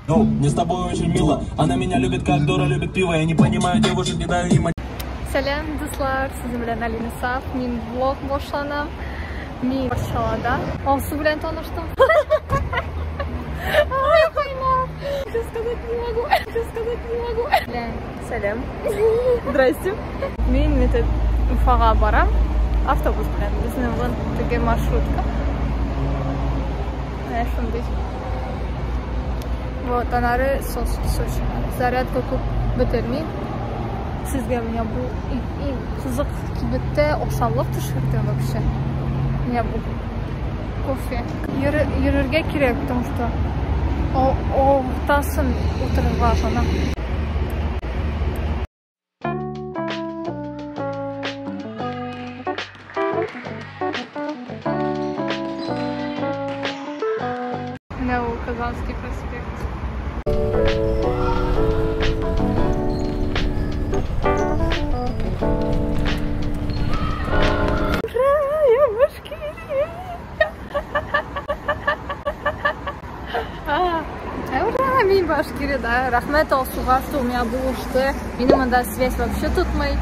Ну, мне с тобой очень мило. Она меня любит, как Дора любит пиво. Я не понимаю девушек, не даю им. Сәлам, дуслар, сезнең белән Алина Саф. Мин влог башланам. Мин Варшавада. Алсу белән таныштым. Ай, кайнап. Что сказать не могу. Что сказать не могу. Сәлам. Здрасте. Мин этот Уфага барам. Автобус белән. Безнең вон теге маршрутка. Менә шундый. Вот, анары Сочи. Зарядка күп бетерми. Сезгә менә бу иң кызык кибеттә ашамлык төшердем вообще. Менә бу кофе. Йөрергә кирәк, потому что авыртасың утырырга гына. Менә ул Казанский проспект. Ура, мин Башкирияда. Рәхмәт Алсуга, что у меня булышты. Минем монда связь вообще тотмый.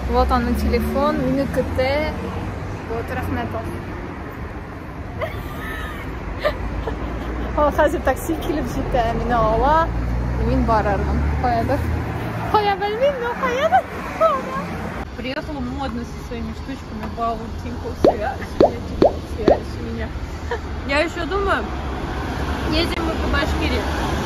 Вот аның телефон, мине көтә. Вот, рәхмәт Алсу. Ул хәзер такси килеп җитә, мине ала, мин барырмын. Каядыр? Кая белмим, но каядыр? Приехала модно со своими штучками, вау, Тинькофф связь, у меня Тинькофф связь у меня. Я еще думаю, едем мы по Башкирии,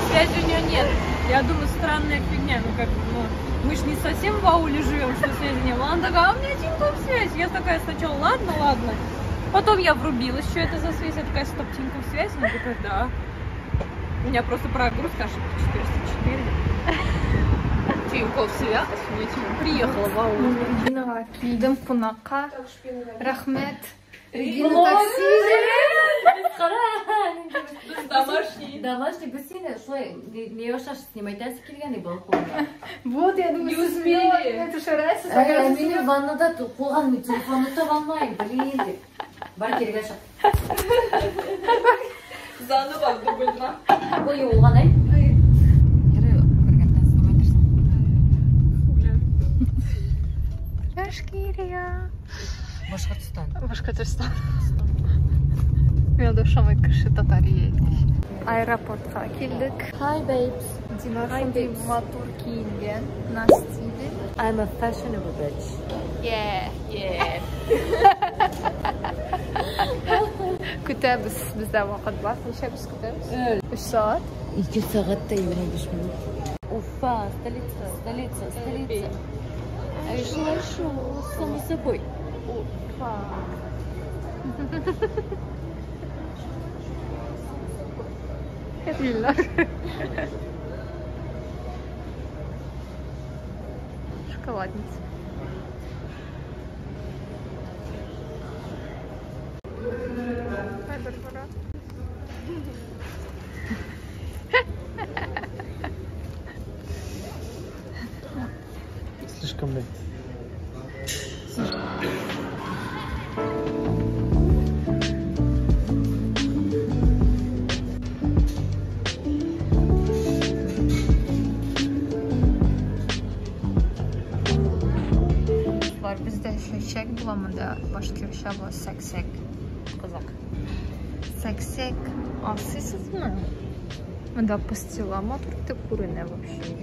связи у нее нет. Я думаю, странная фигня, ну как, ну, мы ж не совсем в ауле живем, что связи не было. Она такая, а у меня Тинькофф связь. Я такая сначала, ладно, ладно. Потом я врубилась, что это за связь. Я такая, стоп, Тинькофф связь? Она такая, да. У меня просто прогрузка, ошибка 404. Тинькофф связь, мне типа приехала в аул. Регинаға килдем кунакка. Рәхмәт. Регина такси. Домашний. Домашний без сине шулай не ошаш снимать килгән балконда. Вот, я думаю, не успели. Төшерәсез. Мин ваннада куйган телефонны таба алмыйм, блин дип. Бар киргә чык. Заново дубль 2. Бу юылган әй. Башкирия. Башкортостан. Башкортостан. Мин дә шамай кеше татария әйткәч. Аэропортка килдек. Hi babes. Динар шундый матур киенгән, на стиле. I'm a fashionable bitch. Yeah. Yeah. Көтәбез, бездә вакыт бар. Ничә без көтәбез? 3 сәгать. 2 сәгать тә 25 минут. Уфа, столица, столица, столица. Айшу, само собой. Уфа. Лила. Шоколадница. Слишком легко. Бездә чәчәк була монда, башкирча була сәксәк. Кызык. Сәксәк асыйсызмы? Монда пастила матур итеп күренә вообще.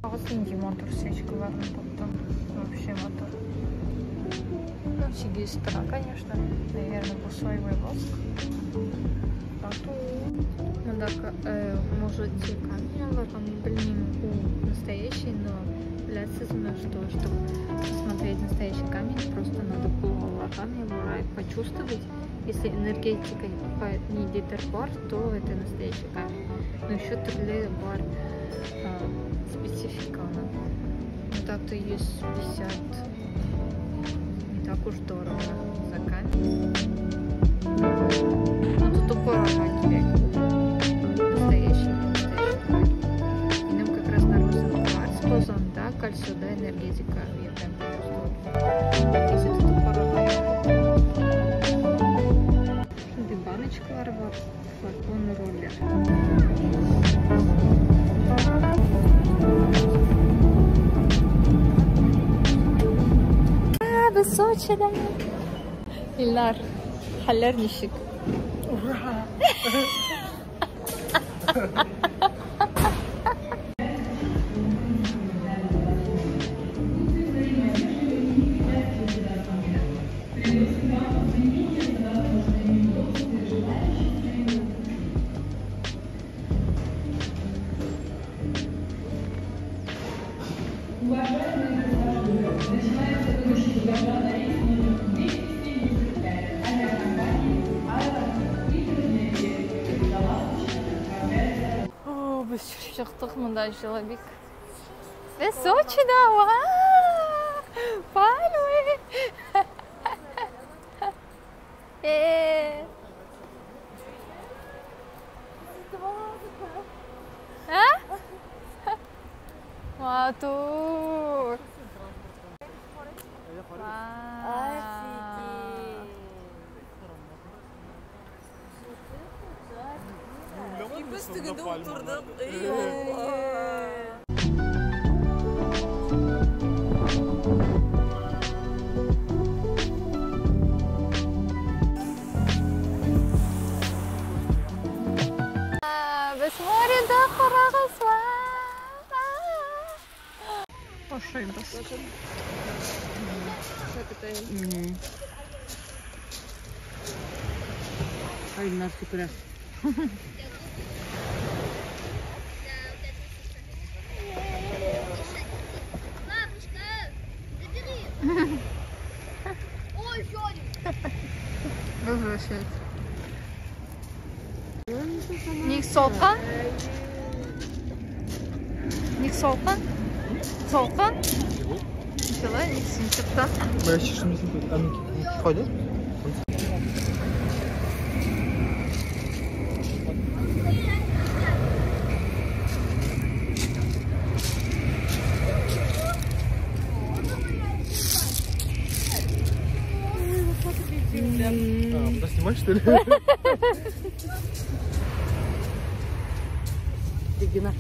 Тагы нинди матур свечкаларны таптым. Вообще матур. Ну, 8 тора, конечно. Наверное, бу соевый воск. Тату. Монда, может, камень аларга, белмим, ул настоящий, но беләсезме, что, чтобы посмотреть настоящий камень, просто надо было лаками его почувствовать. Если энергетика ниндидер бар, то это настоящий камень. Но еще төрле бар специфика. Ну так-то есть 50. Не так уж дорого за камень. Ну тут упорага кирәк. Настоящий, настоящий. И нам как раз на розовый кварц Казанда, кольцо, да, энергетика. Я прям почувствовала. Если тут упорага. Шундый баночкалар бар. Сочида. Илнар, хәлләр ничек? Ура! Чыктык монда җылы бик. Без Сочида! Пальмы! Матур! Üstünde oturdum. Без моряда карагыз. Ошыйбыз. Ай, нас күрә. Возвращается. Ник солкан? Ник солкан? Солкан? Ничего, ник синчыкта. Снимать, что ли? Регина.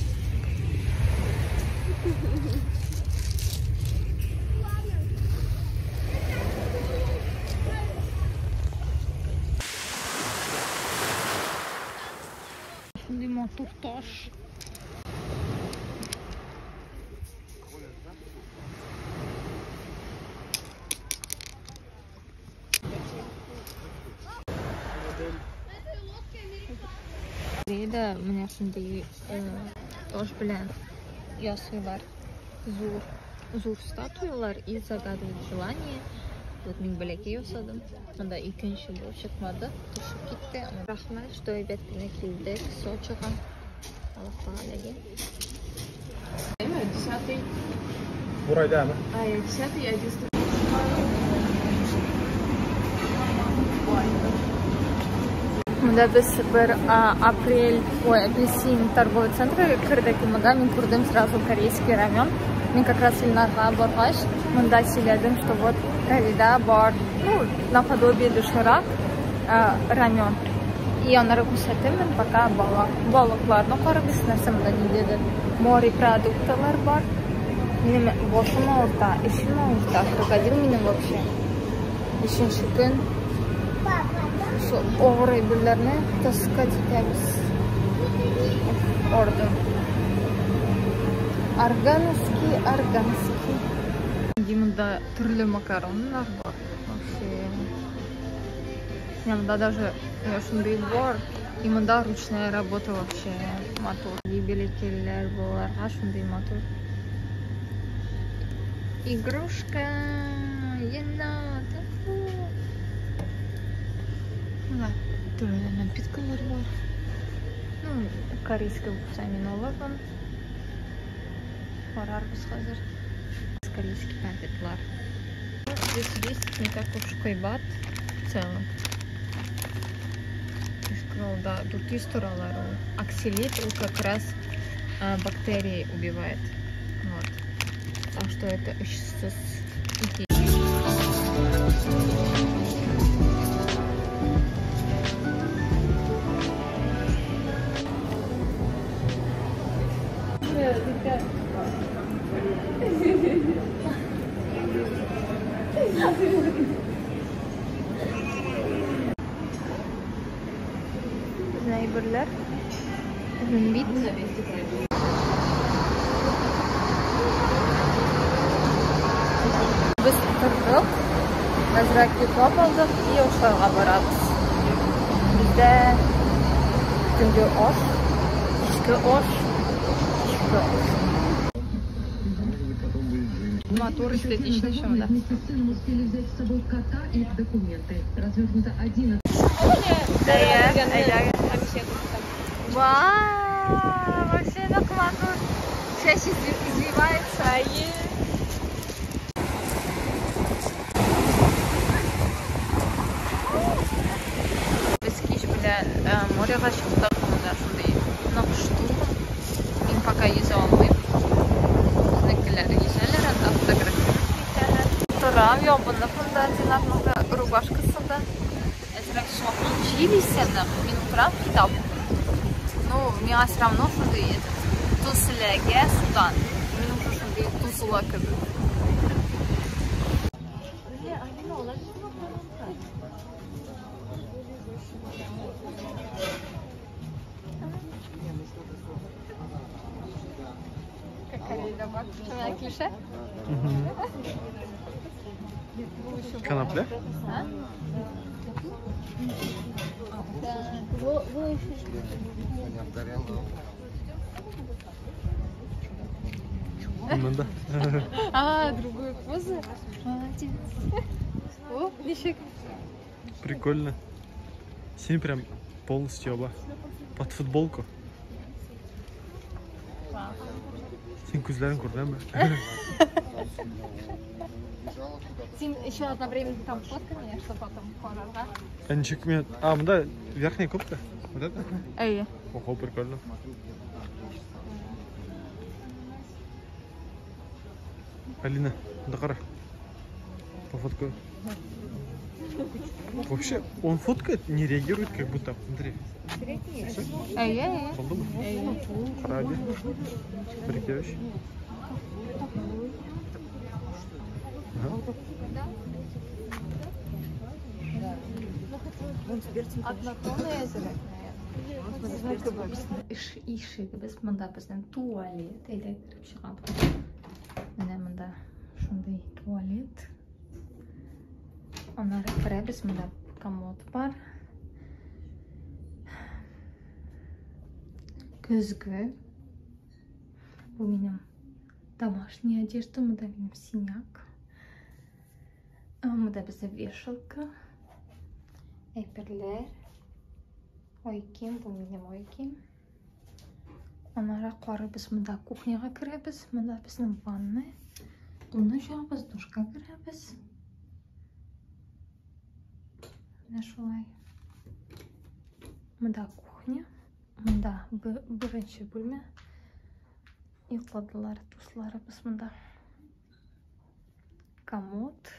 Шундый матур таш. Да, менә шундый таш белән ясыйлар. Зур, зур статуялар и загадывают желание. Вот мин бәләкәй ясадым. Монда икенче булып чыкмады, төшеп китте. Рәхмәт, что әйбәт кенә килдек Сочига. Аллаһ Тәгаләгә. 10-й. Бурайдамы? Ай, 10-й, 11-й. Монда без бер апрель, ой, апельсин торговый центры кердек, монда мин күрдем сразу корейский рамен. Мин как раз Илнарга баргач, монда сөйләдем, что вот Кореяда бар, ну, наподобие доширак рамен. И аннары күрсәттем мин пока балыкларны карыйбыз, нәрсә монда ниндидер морепродуктлар бар. Минем башым авырта, эчем авырта, крокодил минем вообще. Өченче көн авыр әйберләрне таскать итәбез. Ордым. Органский, органский. Монда төрле макароннар бар. Вообще. Монда даже шундый бар. И монда ручная работа вообще матур. Бәләкәйләр балаларга шундый матур. Игрушка. Енот. Менә төрле напиткалар бар. Ну, корейский булса мин алырмын. Карарбыз хәзер. Корейский конфетлар. Здесь есть не так уж кыйбат в целом. Я сказала, да, 400 торалар ул. Оксилит ул как раз бактерии убивает. Вот. Так что это эчсез. Безнең әйберләр. Безнең бит. Без тордык, әзрәк йоклап алдык и ашарга барабыз. Бездә төнге аш, кичке аш, кичке аш. Матур, эстетичный шунда. Вместе с сыном успели взять с собой кота и документы. Развернуто 11. Вау, вообще нык матур. Чәч извивается. Без кич белән моряга чыктык. Монда шундый нык штурм. Мин пока йөзә алмыйм. Безнекеләр йөзәләр, анда фотографировать итәләр. Торам, ябынып монда, Динарның да рубашкасында. Әзрәк салкын җил исә нык. Мин утырам, китап укыйм. Ну, миңа все равно шундый этот тоз эләгә судан. Мин уже шундый тузыла кебек. Клише? Канапле? Ну да. А, другую позу? Молодец. О, ничек. Прикольно. Син прям полностью оба. Под футболку. Син күзләрең күренәме? Син еще одновременно там фотка меня, что потом карарга. Ә ничек мин? А, монда верхняя куртка? Вот это? Әйе. Ого, прикольно. Алина, монда кара. Пофоткаю. Вообще, он фоткает, не реагирует, как будто. Смотри. Әйе, әйе. Булдымы? Ради. Прикинь. Ага. Однотонная әзрәк. Ишегебез монда безнең туалет. Әйдә кереп чыгабыз. Менә монда шундый туалет. Аннары керәбез, монда комод бар. Көзге. Бу минем домашняя одежда, монда минем синяк. Монда бездә вешалка. Әйберләр. Ой кием, бу минем ой кием. Аннары карыйбыз, монда кухняга керәбез, монда безнең ванна. Кулны җуабыз, душка керәбез. Менә шулай. Монда кухня, монда беренче бүлмә. Йокладылар дусларыбыз монда. Комод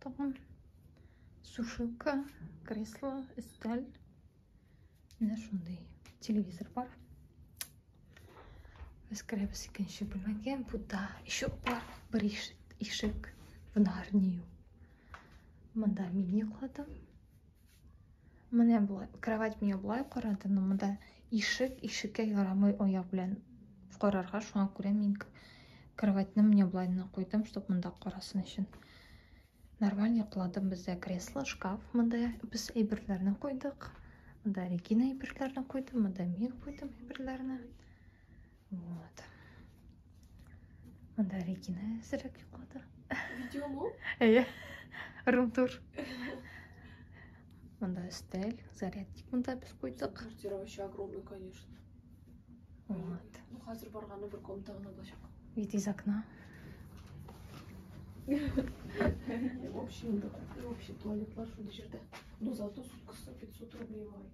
тагын, сушилка, кресло, өстәл. Менә шундый телевизор бар. Без керәбез икенче бүлмәгә. Буда еще бар бер ишек в Нарнию. Монда мин йокладым. Менә болай, кровать миңа болай карады, но монда ишек, ишеккә ярамый аяк белән карарга, шуңа күрә мин кроватьны менә болай гына куйдым, чтоб монда карасын өчен. Нормально йокладым, бездә кресло, шкаф, монда без әйберләрне куйдык. Монда Регина әйберләрне куйды, монда мин куйдым әйберләрне. Вот. Монда Регина әзерәк йоклады. Видео Әйе. Рум-тур. Монда өстәл, зарядник монда без куйдык. Квартира вообще огромная, конечно. Вот. Ну, хәзер барганы бер комната гына булачак. Вид из окна. Общий монда кухня, общий туалетлар шундый җирдә. Ну, зато суткасы 500 рублей ай.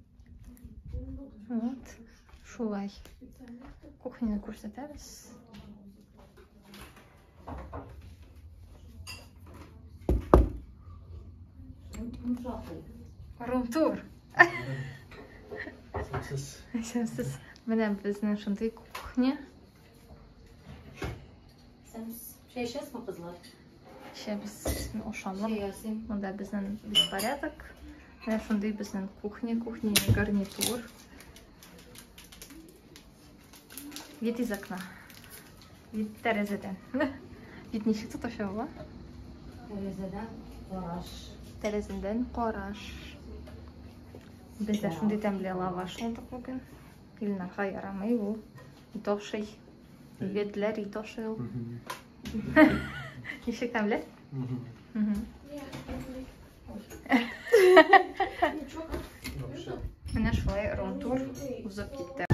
Вот. Шулай. Кухняны күрсәтәбез. Рум-тур. Исәнсез. Менә безнең шундый кухня. Чәй эчәсезме, кызлар? Эчәбез ашамлык. Монда безнең беспорядок. Менә шундый безнең кухня, кухня гарнитур. Вид из окна. Вид тәрәзәдән. Вид ничек тоташа була? Тәрәзәдән караш. Тәрәзәдән караш. Без дә шундый тәмле лаваш алдык бүген. Илнарга ярамый ул. Ит ашый. Егетләр ит ашый ул. Ничек тәмле? Менә шулай рум-тур узып китте.